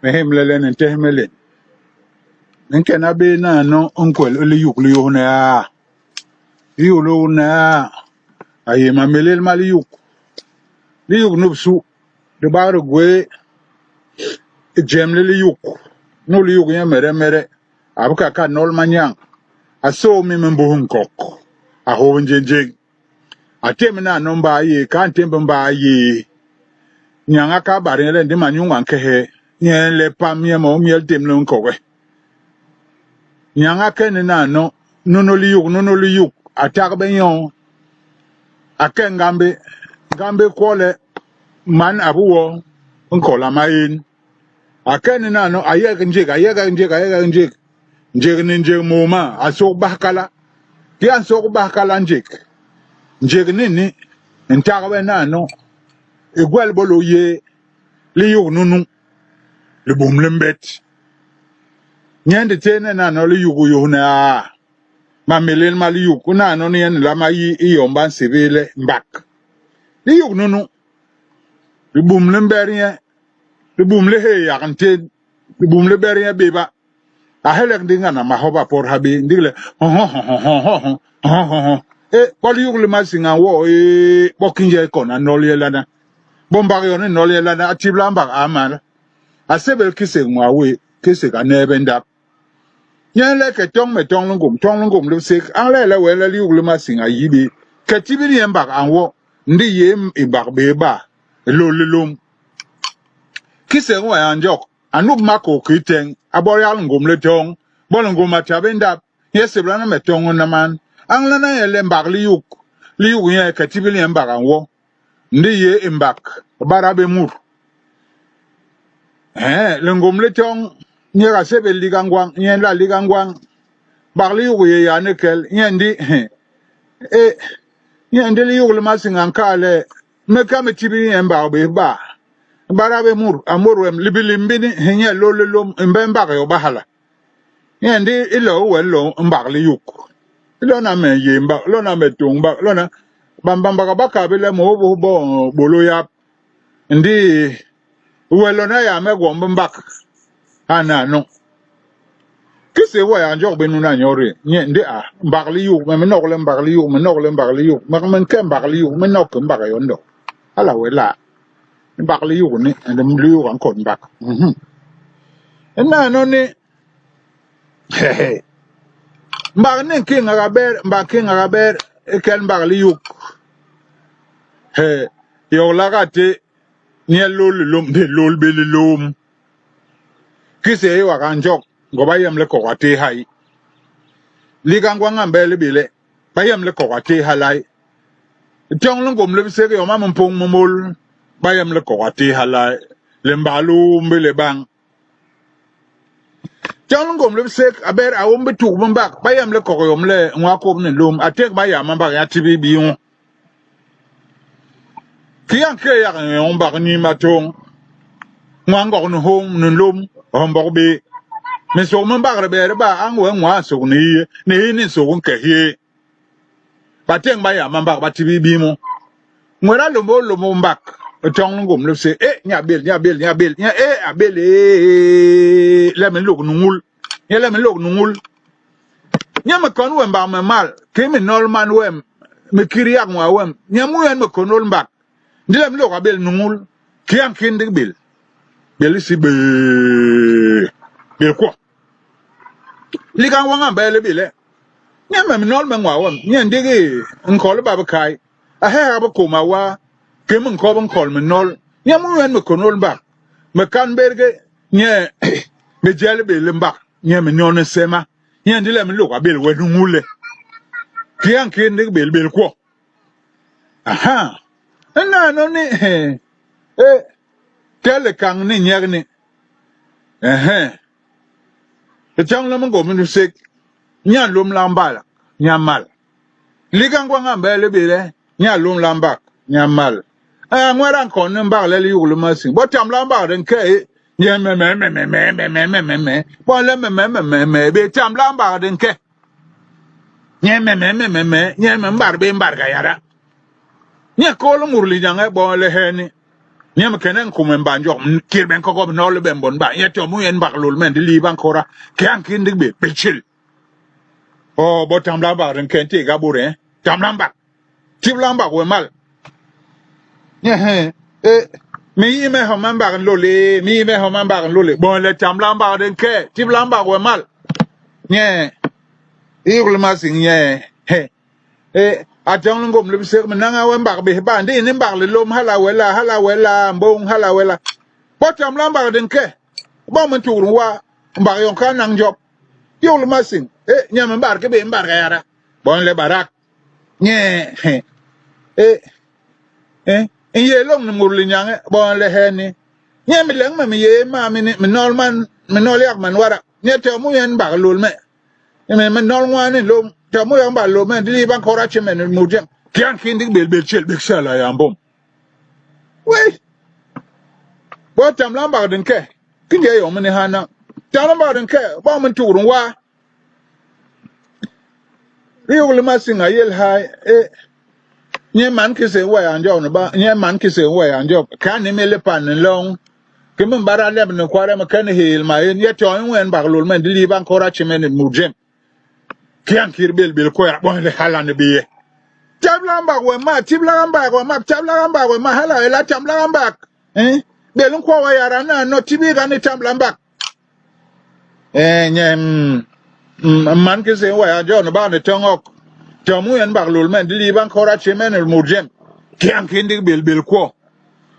Me nhémle le ni ntehe me len. Me nkena bé nano nkwel u liyuk li yôhne aa. Liyuk li yôhne aa a yé mamélél ma liyuk. Liyuk nu bisu li bak li gwéé jem li liyuk. Nu liyuk nyemede mede a bikak a nol manyañ, a sôô mim i mbus nkok, a hôb njenjeng. A témb nano mbaa yé, ka a ntémb mbaa yé, nyañ a ka bat nye le, Ndi manyuñ a nke hee? Nye le, Pam nye mo, myel tém le nkoge. Nyañ a ke ni nano, nunu liyuk, nunu liyuk, a tagbe nyoo, a ke ngambi. Ngambi i kwo le, Man a bi wo, nkola maén. A ke ni nano, a yek njék, a yek njék, a yek njék, njék ni njék moo ma, a sôk bahkala. Kii a nsôk bahkala njék, njék ni ni ntagbe nano, i gwel bôlô yé liyuk nunu, libum li mbet. Nyen di tééne nano liyuk yôhne aa, mamélél ma liyuk nano ni nyen nlama yi i yom ba nsébél le mbak. Liyuk nunu, libum li mbet nye, libum li héé yak ntén, libum li bet nye béba. A helek ndi ngana mahop a pot ha bé, ndik le hôhôhôhôhôhôhôhôhôhô. E, bo liyuk li masinga wo e, bo kinje i kon a nol ye lana. Bo mbak yon i nol ye lana, a tibla mbak a mal. A sébél kisek nwaa wé, kisek a neebe ndap. Nye le ke toñ me toñ li ngum, toñ li ngum li sek, añle le we le liyuk li masinga yi bé. Ke tibil nye mbak a nwo, ndi yé i mbak bé ba, lôl li lom. Kisek nwaa a njok, A nup makôô ki teñ, a bol yak lingôm li toñ. Bo lingôm a ta bé ndap, nye séblana me toñ na man. Añlana nye le mbak liyuk, liyuk nye ke tibil nye mbak a nwo. Ndi yé i mbak, bada bé mut. Hee, lingôm li toñ, nye ga sébél liga ngwañ, nye nla liga ngwañ. Mbak liyuk yé yani kel, nye ndi, he, e, nye ndi liyuk li masinga nkaa le, Me ka me tibil nye mbak bés ba. Bara bé mut, a mut wem, libilim bini, hi nye lôl li lôm, i mbe mbak yo ba hala. Nye ndi i lo we lo mbak li yuk. Lona me yé mbak, lona me tôñ mbak, lona bambambaka ba ka bé le mo bo bo bôlô yap. Ndi we lona ya me gwom bi mbak hanano. Kise wa ya njok be nuna nyori nye ndi a mbak li yuk me me nok le mbak li yuk me nok le mbak li yuk me me nke mbak li yuk me nok ke mbak yondo hala we la mbak li yuk ni ndi li yuk a nkot mbak mhm nano ni hehe mbak ni nkinga ga ber mbak kinga ga ber kel mbak li yuk he yok la ga te nye lol li lom ndi lol be li lom Kise i waka njok ngo ba yem le kok a téé ha i. Liga ngwa nga mbe li bile ba yem le kok a téé ha lai. Tong li ngom li bisek yom a mimpong mi môl ba yem le kok a téé ha lai le mba li umbe le bang. Tong li ngom li bisek a ber a umbe tuk bi mbak ba yem le kok yom le ngwa kop ni lom a tek ba ya ma mbak ya tibi bi nwo. Ki a nke yak nyo mbak ni matong, ngwa ngok ni hom ni nlôm hombok bé. Minsôk mi mbak ri bè ri ba a ngwe ngwa nsôk ni hié, ni hi ni nsôk nke hié. Ba teng ba ya mambak ba tibi bi mo. Ngwera lombo lombo mbak tong ngom le se e nya bel nya bel nya bel nya e a bel e le me lok nungul nya le me lok nungul Nye me kon wem mbak me mal, ki me nol man wem, me kir yak nwa wem, nye mu yen me konol mbak, ndi le me lok abel nungul, ki a nkin ndik bil, bil isi bee, bil kwo. Liga ngwañ a mbee le bile, nye me nol me nwa wem, nye ndik i nkol ba bikai, a hehak bikoma wa, ki me nkob nkol me nol, nye mu yen me konol mbak, me kan berge, nye me jel bil mbak. Nye me nyone sema, nye ndi le me lok abel we nungule. Ki a nke ndik bel bel kwo. Aha. Ena no ni he. E tele kang ni nyek ni. Ehe. E chang le mo mi sek. Nya lom la mbala, nya mal. Liga ngwa nga mbele bele, nya lom la mbak, nya mal. A ngwera nkon ni mbak le li yuglu masin. Bo tam la mbak den ke nye me me me me me me me me me me. Bo le me me me me me be tam la mbak den ke. Nye me me me me me nye me mbar be mbar ga yara. Nye kol murli nyange bo le heni. Nye me kene nkume mba njok kir ben kokob nol ben bon ba nye to mu yen bak lul men di li ban kora ke an kin dik be bechil. Oh bo tamla bak rin ken ti ga bure tamla bak tibla bak we mal. Nye he e mi yi me homa bak nlole mi yi me homa bak nlole bon le tamla bak rin ke tibla bak we mal. Nye yugul ma sing nye he E, a tong li ngom li bisek mi nanga we mbak bihi ba ndi ni mbak li lom hala we la hala we la mbong hala we la bo tam la mbak din ke bo min tuur wa mbak yon ka nang job yugul ma sing e nye mi mbar ke be mbar ga yara bon le barak nye he e e n ye long ni mur li nyange bon le he ni nye mi leng me mi ye ma mi ni mi nol man mi nol yak man wara nye te mu yen mbak lul me Me me nol ngwa ni lom ta mu yang ba lom me di ban kora che me ni mu jem kian kin dik bel bel chel bek sala ya mbom we bo tam lam ba din ke kin je yo me ni hana tam lam ba din ke bo mun turun wa ri yo ma singa yel ha e nye man ki se wa ya njo no ba nye man ki se wa ya njo ka ni me le pan ni long ki min bara leb ni kware me ken hel ma en ye to en wen bag lol men di ban kora che men mu jem kian kir bel bel ko ya bon le hala ne biye tabla mbak we ma tibla mbak we ma tabla mbak we ma hala la tabla mbak eh bel ko wa yara na no tibi ga ni tabla mbak eh nye man ki se wa ya jo no ba ne tongok to mu en bag lol men di ban kora che men mu jem kian kir bel bel ko.